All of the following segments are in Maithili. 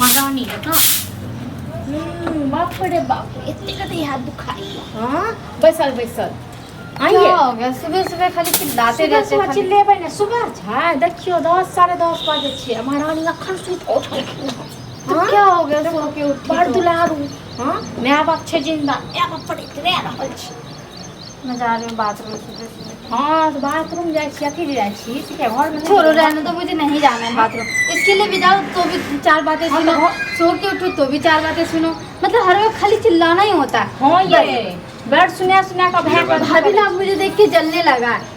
महारानी जकाँ। बाप रे बाप, एते कते हाथ दुखाइया। हाँ, बैसल बैसल। क्या हो गया? सुबह सुबह खाली चिल्लाते सुबह रहते सुबह खाली। चिल्लेबै ने, सुबह छै, देखियौ 10 10:30 बजे छै, महारानी अखन सुति कऽ उठलखिन हँ। तो हाँ? क्या हो गया सो के उठी बड़ तो? दुलारू। हाँ, माय बाप छै जिंदा, माय बाप पर इतरे रहल छै। मैं जा रही हूँ बाथरूम सुबह सुबह। हाँ, तऽ बाथरूम जाइ छी, अथी जाइ छी, ठीक है, घरमे नहि छोड़ो, जेबै। रहने दो, मुझे नहीं जाना है बाथरूम। इसके लिए भी जाओ तो भी चार बातें हाँ, सुनो, तो सो के उठो तो भी चार बातें सुनो, मतलब हर वक्त खाली चिल्लाना ही होता है। हाँ, ये बेड सुना सुना कऽ भए कऽ भाभी ना मुझे देख के जलने लगा है।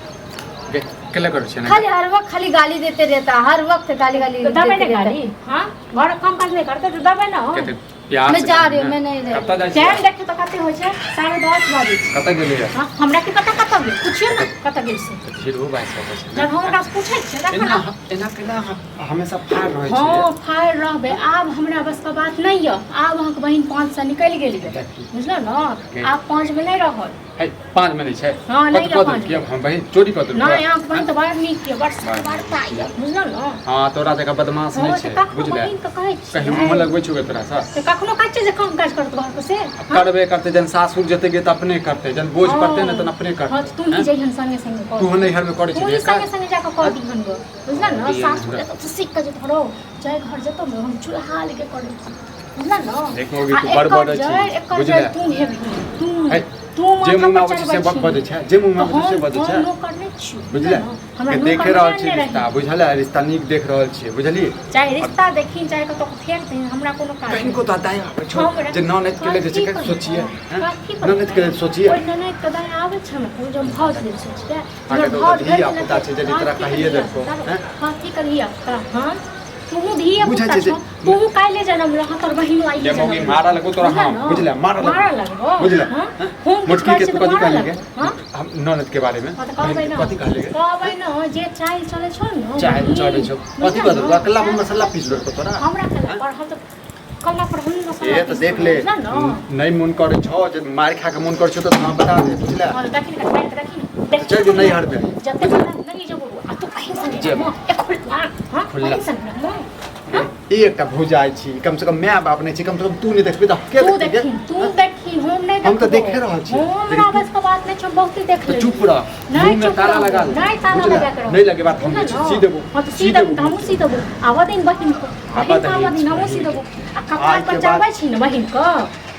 गे, केला करै छियै ने? खाली हर वक्त खाली गाली देते रहता है, हर वक्त गाली गाली तऽ देबै देते ने रहता है। गाली? हाँ, घरक काम काज नहि करतै तऽ देबै ने? कते प्यार मैं से जा कहू रही हूँ, ने। मैं नहीं रही। कतऽ जाइ छियै? टाइम देखियौ तऽ कते होइ छै, 10:30 बजै छै। कतऽ गेलियै? हाँ, हमरा की पता कतऽ गेल, पुछियौ ने कतऽ गेल से। झिरो बाजि सकै छै ने? जब हम ओकरा से पूछै छियै तखन एना एना केना हमेशा फाड़ रहै हँ छियै? फाड़ रहबै, आब हमरा बस के बात नहि यऽ। आब अहाँके बहिन 5 से निकलि गेल यऽ, देखी। बुझलहुँ ने? आब 5 मे नहि रहल। है, 5 में नहि छै? हँ, नहि कथी कऽ रहल। देलकै? हम बहिन चोरी कऽ देलकै? नहि, अहाँके बहिन तऽ बड़ नीक यऽ, बड़ बड़ता यऽ, बुझलहुँ ने? हँ, तोरा जकाँ बदमाश हँ नहि तऽ छै, कखनो बुझले? बहिनके कहै कहीं मुँह छियै लगबै छौ तोरा सँ? तऽ कखनो कहै छियै जे काम काज करत घरके से? आब करबे करतै, जहन सासुर जेतै गे तऽ अपने करतै, जहन बोझ पड़तै ने तहन अपने हँ करतै। तऽ तू ही जइहन संगे संगे कर। तू नैहर मे करै तू छली ही संगे काज? संगे जाकऽ कऽ दिहन गो, बुझल ने? दिहन सासुर हमरा। जेतौ तऽ सीख कऽ जेतौ रौ, जाहि घर जेतौ ने हम चूल्हा लगे करै छी, बुझल ने? देख मौगी, आ तू बड़ एकर बजै छी, जड़ि, एकर बुझले? जड़ि तू हेबही, तू है, तू जे माथा मुँह मे पर आबै छै से चढ़बै छी। बजै छै, जे मुँह मे तऽ आबै छै से हम बजै छै। हम नौकर नहि छियौ, बुझले? बुझल ने? हमरा के नौकर देखे रहल नहि छी रही। रिश्ता, बुझल है? रिश्ता नीक देख रहल छियै, बुझलियै? चाहे रिश्ता देखी, चाहे कतौ फेर दही, हमरा कोनो काज नहि। कनिको तऽ दया आबै छौ हमरा जे ननैद के लेल जे छै कथी कनि पर- सोचियै, हैं? कथी पर ननैद के लेल सोचियै। ओहि ननैद के दया आबै छै हमरा, कोनो जे हम भाउज लेल सोचियै। अहाँके हमर तऽ भाउज ओतऽ भरि धिया दिना पुता छै, यदि तोरा कथी कहिए के देलकौ, धिया हैं? कथी के धिया पुता? हाँ, तूहू धिया बुझै पुता छै जे- छौ, तूहू काल्हि जनम रह, तोर बहिनो आइए ये मौगी जनम। मारऽ लगबो तोरा बुझल हम, ने? बुझले? मारऽ लगबो। मारऽ लगबो। बुझले? हाँ? हम किछु मोटकी करै के छियै तू तऽ कथी मारऽ कहली गे? लगबो। हाँ? हम ननद के बारे में हाँ, तऽ कहबै बहिन ने, के कथी कहली गे? कहबै ने जे चालि चलै छौ ने चाहे बहिन, चढ़ै छौ, कथी बुझल कह देलको? ने? अकेला पर मसाला पीस देलको तोरा? हमरा कला पर हम तऽ कला पर हम मसाला ए तऽ पीस देख ले, बुझल ने? नहि मोन करै छौ जे मारि खा के मोन करै छौ तऽ हमरा बता दे, बुझले? हाँ, तऽ देखी ने, मारि कऽ देखी ने, देखी चलि जो नैहर मे। जते बड़ा नहीं जबो आ तू कहीं संगे जेबो। रहमो, ए खुला हां खुला। कहीं संगे रहमो। ई एकटा भौजाइ छी, कम से कम माय बाप नहि छै, कम से कम तू नहि देखबी तऽ के तू देखतै गे? देखी, तू देखी, हम नहीं हम तऽ देखबो। देखे रहल छी। हमरा लेकिन बस के बात नहीं छै, हम बहुते देख तऽ लेली। चुप रह, नहीं मुँह में चुप ताला रहबो, लगा ले। नहीं ताला बुझले? लगा के रहो। नहीं लगे बात हम बुझल सी ने? देबो। हाँ तो सी देबो तऽ हमहूँ सी देबो। आबऽ दिन बहिन के, आबऽ बहिन के दही, आबऽ दिन हमहूँ सी बहिन देबो। आ कपार आइ पर के बाद- चढ़बै छी ने बहिन के,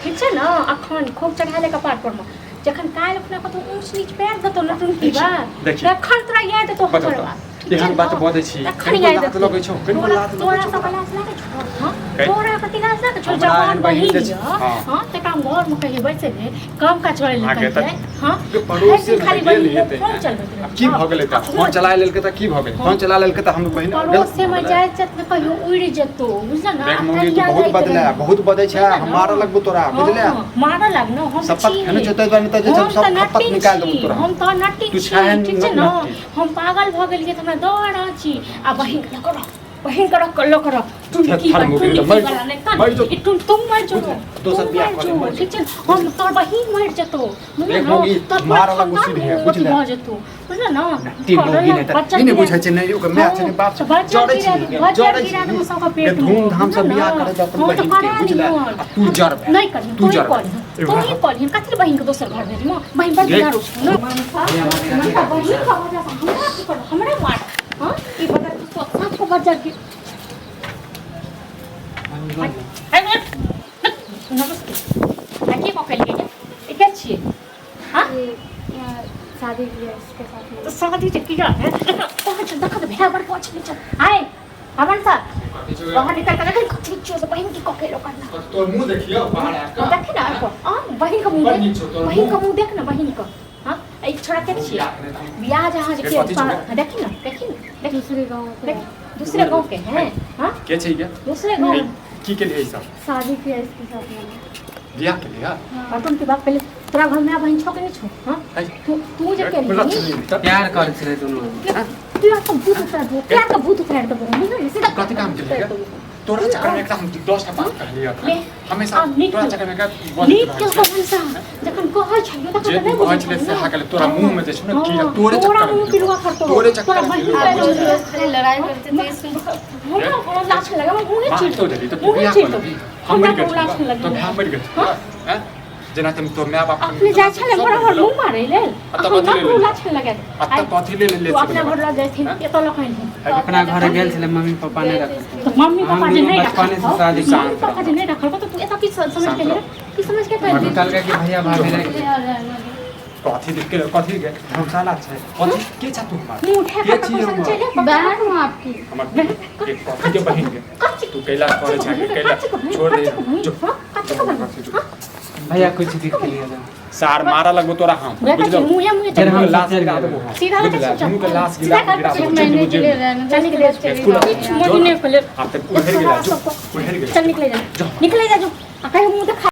ठीक छै ने? अखन खूब चढ़ा ले कपार पर मे, जखन काल्हि अपना कतौ ऊँच नीच पैर देतौ ने टुनकी बा, देखी। तखन तोरा याद एतौ बताउ हमर तऽ। बात। ठीक छै एहन बात ने? बजै छी, तखन कनिको याद लाज एतौ। लगै छौ, कनिको तोरा लाज लगै तोरा छौ। सबके लाज लागै छौ? हँ? कहि। तोरा कथी लाज लागै छौ? हमरा जवान एहन बहिन बहिन जे छै, यऽ, हँ। हँ, तकरा हम घरमे कहियो बैसै नहि, काम काज करै लए अहाँके तऽ कहियै, हँ? पड़ोसे भरि दिन खाली मे गेल बहिन हेतै। फोन चलबैत रहै आब की भऽ गेलै तऽ फोन फोन चला लेलकै तऽ की भऽ गेलै? फोन चला लेलकै तऽ हमर बहिन गलत पड़ोसे भऽ मे गेलै? जाइ छथि तऽ कहियो उड़ि जेतौ, बुझल ने? देख मौगी, तू तहिया बहुत जाइत बदले रही। बहुत बजै छै, बुझल हम ने? मारऽ लगबो तोरा, बुझले? हँ, मारऽ लगनो हम शपथ छी। खेने छौ ताहि दुआरे तऽ जे हम सब तऽ खपत नटिन निकालि देबौ छी, तोरा। हम तऽ नटिन तू छी, छेहन ठीक छै ने? नटिन। हम पागल भऽ गेलियै तऽ हमरा डर अछि। आ बहिन के लऽ कऽ रह, बहिन के रख लऽ कऽ रह। टुनकी थर बा, मुगी तऽ टुनकी मरि वाला जो, नहि तन। मरि जो। ई टुन तुम मरि जो, दोसर तू बियाह मरि कऽ ले, जो, मरि जो। ठीक छै ने? हम तोर बहिन मरि जेतौ, बुझल देख ने? मौगी, तोर पूरा मारऽ लगबौ खानदान सीधे, अथी बुझले? भऽ जेतौ, बुझल ने? नट्टी मौगी नहि तऽ बच्चा ई नहि गिरा- बुझै छै नहि ओकर माय छै नहि बाप छै। हँ, तऽ जरै बज्जर छी गिरा जरै बज्जर छी गिरा देबौ सबके गे पेट मे, धूमधाम से बुझल ने? बियाह करे दे अपन हँ, तऽ बहिन के करा बुझले लिहन। आ तू जरबे नहि करिहन, तू तोही जरबे करिहन, तोही करिहन। कथी लए बहिनके दोसर घर भेजबो? बहिन बड़ देख। दुलारू छौ ने। मनसा बहिन के वजह से हमरा की करब? हमरा मार। हँ? ई बता तू साँप के बज्जर गिर। नमस्ते। आ की कऽ के एलियै ये? ई के छियै? हाँ? ये, शादी किया इसके साथ में। तऽ शादी जे किया है? कहाँ छै? देखऽ तऽ भेड़ बड़ पहुँच गेल छै। आय, अमन सर, बाहर निकल के देखी कथी छियौ से बहिन की कऽ के एलौ करना। तोर मुँह देखियौ बाहर आबि कऽ। देखी ने आबि कऽ। आ, बहिन के मुँह बड़ देख। नीक छौ तोर बहिन के मुँह। मुँह देख ने बहिन के। हाँ, ई छोड़ा के छियै? बियाह जहाँ जे के के कथी छौ गे? देखी ने, देखी ने, देखी। दूसरे गांव से। देख, दूसरे गांव के हैं। हाँ? के छै गे? दूसरे गांव। की केलियै ई सब? शादी किया इसके साथ मैंने। बियाह केलियै? और तुम के बाप पहले तोरा घर में बहिन छौ कि नहीं छौ? हाँ? है। तू तू जे केली प्यार करै छलै दुनू। प्यार का भूत उतार दो, प्यार का भूत उतार दो, बुझल? सीधा कथी काम केलियै गे? तोरा चक्कर में एकटा हम 10 टा बात कहलियै ले, हमेशा आ, नीक तोरा केलको। चक्कर में एकरा नीक केलको मनसा जखन कहै छलियौ तखन जे तऽ नहि तू कहै बुझै छलै छलियौ। से हा तोरा मुँह में जे छै ने कीड़ा हाँ, तोरे तोरा चक्कर मुँह में पिलुआ करतौ तोरे चक्कर तोरा में बहिन पिलुआ के रोज रोज रोज खाली लड़ाई करते थे सुन हमरा कोनो लाछ लगे हमरा मुँहे मार चिर तो देली तो मुँहे बियाह चिर कर लेबही हम मरि हमरा गेल कोनो लाछ लगे तो भाय मरि गेल हाँ? हैं जेना तुम तो my बाप अपने जाइ छलै हमरा घर मुँह मारै लेल आ तब हमरा कथी ले कोनो लेली? लाछ लगे आ तब कथी ले ले तू अपना घर लग जाइथिन एतऽ लऽ कऽ अपना घर गेल छलै मम्मी पापा नहि रखलकै। तऽ मम्मी हम पापा जे दुनू नहि बचपने से रखलकौ शादी मम्मी पापा जे नहि रखलकौ तऽ तू एतऽ की समझ के गेलै की समझ के मम्मी एतऽ कहलकै कि भैया भाभी राखि दे। कथी देख के कथी के धर्मशाला छै कथी के छा तू हमर मुँह उठा के कऽ छी पैसा हमर चलि जा बहन हूँ आपकी हमर के कथी के बहिन के तू कैला करे छै कैला छोड़ दे जो भैया कुछ भी खेलिए जा सार मारा लगबो तोरा हम बुझलो मुँहे मुँहे फिर हम लाश चलि गिरा गेबै। देबो हम सीधा लगे बुझला सोचो। दुनू के लाश सीधा गिरा कर गिरा के देबो छह महीने के लिए रहना चल निकले स्कूल कुछ महीने के लिए आब तक उधर गेला जो उधर गेला चल निकले जा निकले जा जो आ कहीं मुँह देखा।